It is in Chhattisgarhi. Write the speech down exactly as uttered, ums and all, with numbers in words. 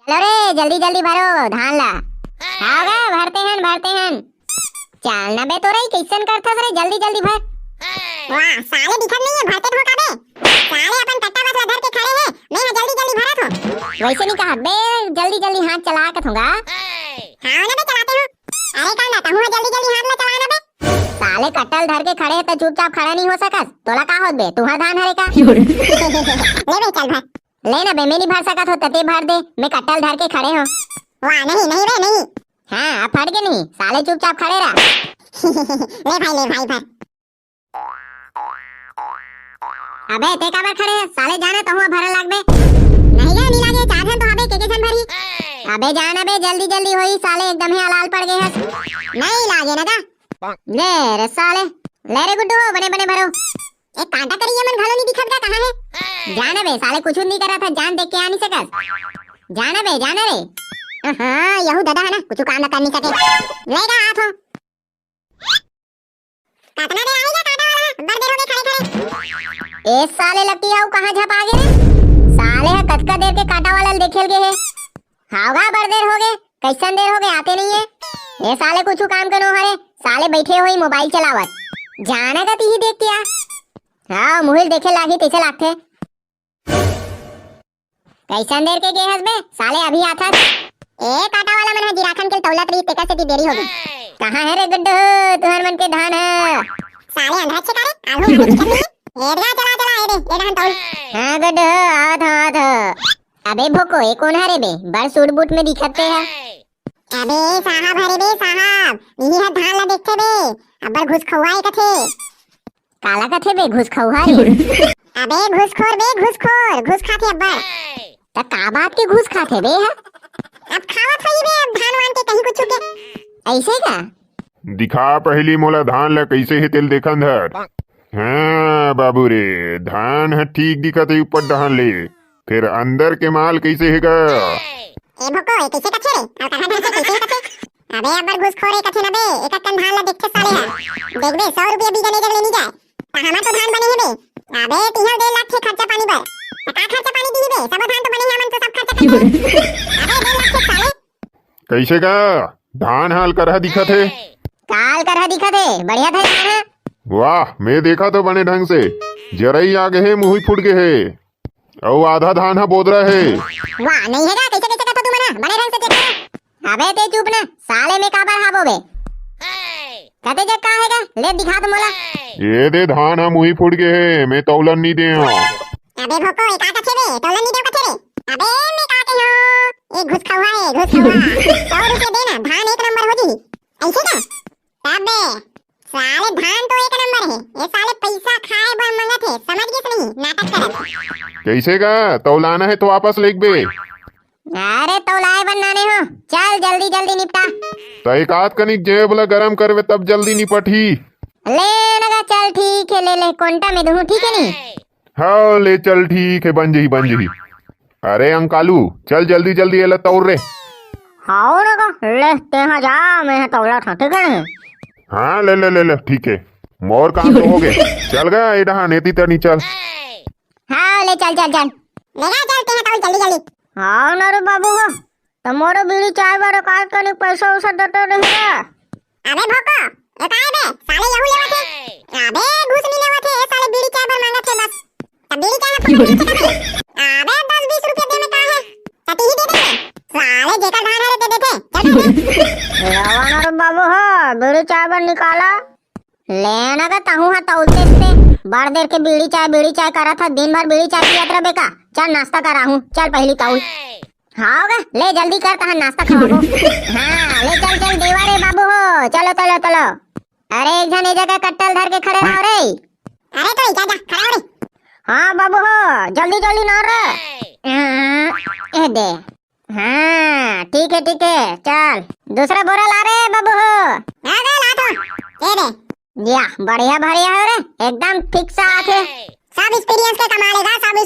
चलो रे, जल्दी जल्दी भरो धान ला। हाव गा, भरते हन, भरते हन। चाल ना बे तोरई, कइसन करथस रे, जल्दी जल्दी भर। वाह, साले दिखत नइ हे, भरते हो का बे? साले अपन कट्टा बस ला धर के खड़े हे, मैं ह जल्दी जल्दी भरत हूँ। वइसे नइ कहा बे, जल्दी जल्दी हाथ चला के थोंगा। हाँ ना बे, चलाते हूँ। अरे कांदा, तहूँ ह जल्दी जल्दी हाथ ला चला ना बे। साले कट्टा ल धर के खड़े हे त चुपचाप खड़ा नइ हो सकस, तोला का होत बे, तुँहर धान हरे का? ले बे, चल भर। ले ना बे, मैं नइ भर सकत हो, त तैं भर दे, मैं कट्टा ल धर के खड़े हूँ। वाह, नहीं, नहीं बे, नहीं। हाँ, अब फट गे नहीं, साले चुपचाप खड़े रह। ले भाई, ले भाई, भर। अबे, तैं काबर खड़े हस? साले जा ना, तहूँ भरे लाग बे। नहीं गा, नइ लागे, चार झन तो हबे, के के झन भरही? अबे जा ना बे, जल्दी जल्दी होई, साले एकदम ही अलाल पड़ गे हस। नइ लागे ना गा। ले रे साले, ले रे गुड्डू, बने बने भरो। ए, कांटा करिया मन घलो नइ दिखत गा, कहाँ हे? जा ना बे, साले कुछु नइ करत हे, जान देख के आ नइ सकस। जा ना बे, जा ना रे। हाँ, यहू ददा हे ना, कुछु काम ला कर नइ सके। ले गा, आत हो। कतना देर आही गा कांटा वाला? बड़ देर हो गे खड़े खड़े। ए साले लकी, अउ कहाँ झपा गे रे? साले ह कतका देर के कांटा वाला ल देखे ल गे हे। हाव गा, बड़ देर हो गे, कइसन देर हो गे, आते नइ हे। ए साले कुछु काम के नो हरे, साले बइठे होही मोबाइल चलावत। जा ना गा तिही देख के आ। हाँ, मुँही ल देखे लागही तइसे लागथे। कइसन देर के गे हस बे? साले अभी आथस। ए, कांटा वाला मन ह जिराखन के तौलत रही, तेकर सेती देरी हो गे। कहाँ हे रे गुड्डू, तुँहर मन के धान ह? साले अंधरा छे का रे, आलू वाले चिकन नहीं। ए, गा चला, चला, ए दे, ए धान तौल। हाँ गुड्डू, आवत हँव, आवत हँव। अबे भोको, ए कोन हरे बे? बड़ सूट बूट में दिखत हे। अबे साहब हरे बे साहब, इही ह धान ला देखथे बे, अब्बड़ घुस खउआ हे कथे। काला कथे बे घुस खउआ रे? अबे घुसखोर बे घुसखोर, घुस खाथे अब्बड़। त का बात के घुस खाथे बे ह? अब खावत होही बे, अब धान वान के कहीं कुछु के। अइसे का? दिखा पहिली मोला धान ला कइसे हे तेल देखन धर। हाँ बाबू रे, धान ह ठीक दिखत हे ऊपर डहान ले, फेर अंदर के माल कइसे हे गा? ए भोको, ए कइसे कथे रे? अउ कहाँ ढंग से कइसे कथे? अबे अब्बड़ घुसखोर हे कथे न बे, एक अक्कन धान ला देखथे साले ह। देखबे, सौ रुपया बीघा ले जग ले नी जाय। त हमर तो धान बने हे बे। अबे तिहर दे लागथे खर्चा पानी बर। त का खर्चा पानी दिही बे? सबो धान तो बने हे, हमन तो सब खर्चा कर दिही। अबे दे लागथे साले। कइसे गा? धान ह अलकरहा दिखत हे। का अलकरहा दिखत हे? बढ़िया धान हे। वाह, मैं देखा तो बने ढंग से। जरई आ गे हे, मुही फूट गे हे। अउ आधा धान ह बोदरा हे। वाह, नइ हे गा, कइसे कइसे कथो तुमन ह? बने ढंग से देखो। अबे तैं चुप ना, साले मैं काबर हाबो बे? कते जग का हे गा? ले दिखा तो मोला। ए दे धान ह मुही फूट गे हे, मैं तौलन नइ देंव। अबे भोको, ए का कथे बे? तौलन नइ देंव कथे रे? अबे मैं का कहेंव? ए घुस खउआ हे, घुस खउआ। सौ रुपया दे ना, धान एक नंबर हो जही। अइसे का? तब बे, साले धान तो एक नंबर हे, ए साले पइसा खाए बर मंगत हे, समझ गेस नहीं? नाटक करत। कइसे गा? तौलाना हे त वापस लेगबे। अरे तौलाए बर नाने हो, चल जल्दी जल्दी निपटा। त एक आध कनिक जेब ला गरम करबे तब जल्दी निपटही। ले न गा, चल ठीक हे, ले ले, कोंटा में दूहूँ, ठीक हे नी? हाँ, ले चल, ठीक हे, बन जही, बन जही। अरे अंकालू, चल जल्दी जल्दी एला तौर रे। हाव न गा, ले, तेहा जा, मैं ह तौलत हँव, ठीक हे न? हाँ, ले, ले, ले, ले, ठीक हे। मोर काम तो हो गे। चल गा, ए डहान, एती तनी चल। हाँ, ले चल, चल, चल। ले गा, चल, तेहा तौल जल्दी, जल्दी। हाव न रे बाबू हो, त मोरो बीड़ी चाय बर एकाध कनिक पइसा उसा देते नहीं रे। अबे भोका, ए काय बे, साले यहू लेवत हे। अबे घूस नहीं लेवत हे, ए साले बीड़ी चाय बर मांगत हे बस। त बीड़ी चाय ला फोकट में बेचत हे। अबे दस बीस रुपया दे में का हे? त तिही दे दे। साले जेकर धान हरे दे देथे। चल बे। लेवा ना रे बाबू हो, बीड़ी चाय बर निकाला। ले ना गा तहूँ ह तौलते ते। बड़ देर के बीड़ी चाय, बीड़ी चाय करत ह, दिन भर बीड़ी चाय पियत रहे का? चल नाश्ता कराहूँ, चल पहिली तौल। हाँ गा, ले जल्दी कर, तहां नाश्ता खवाबो। हाँ, ले चल, चल, देवा रे बाबू हो, चलो, चलो, चलो। अरे, एक झन ए जगह कट्टा ल धर के खड़े रहो रे। अरे, तो जा, जा, खड़ा हो रे। हाँ बाबू हो, जल्दी, जल्दी ना रे। हाँ, ए दे। हाँ, ठीक हे, ठीक हे, चल। दूसरा बोरा ला रे बाबू हो। हाँ, ला, ला तो। ए दे। या, बढ़िया भरिया हो रे, एकदम ठीक से आथे। सब experience के कमाल हे गा, सब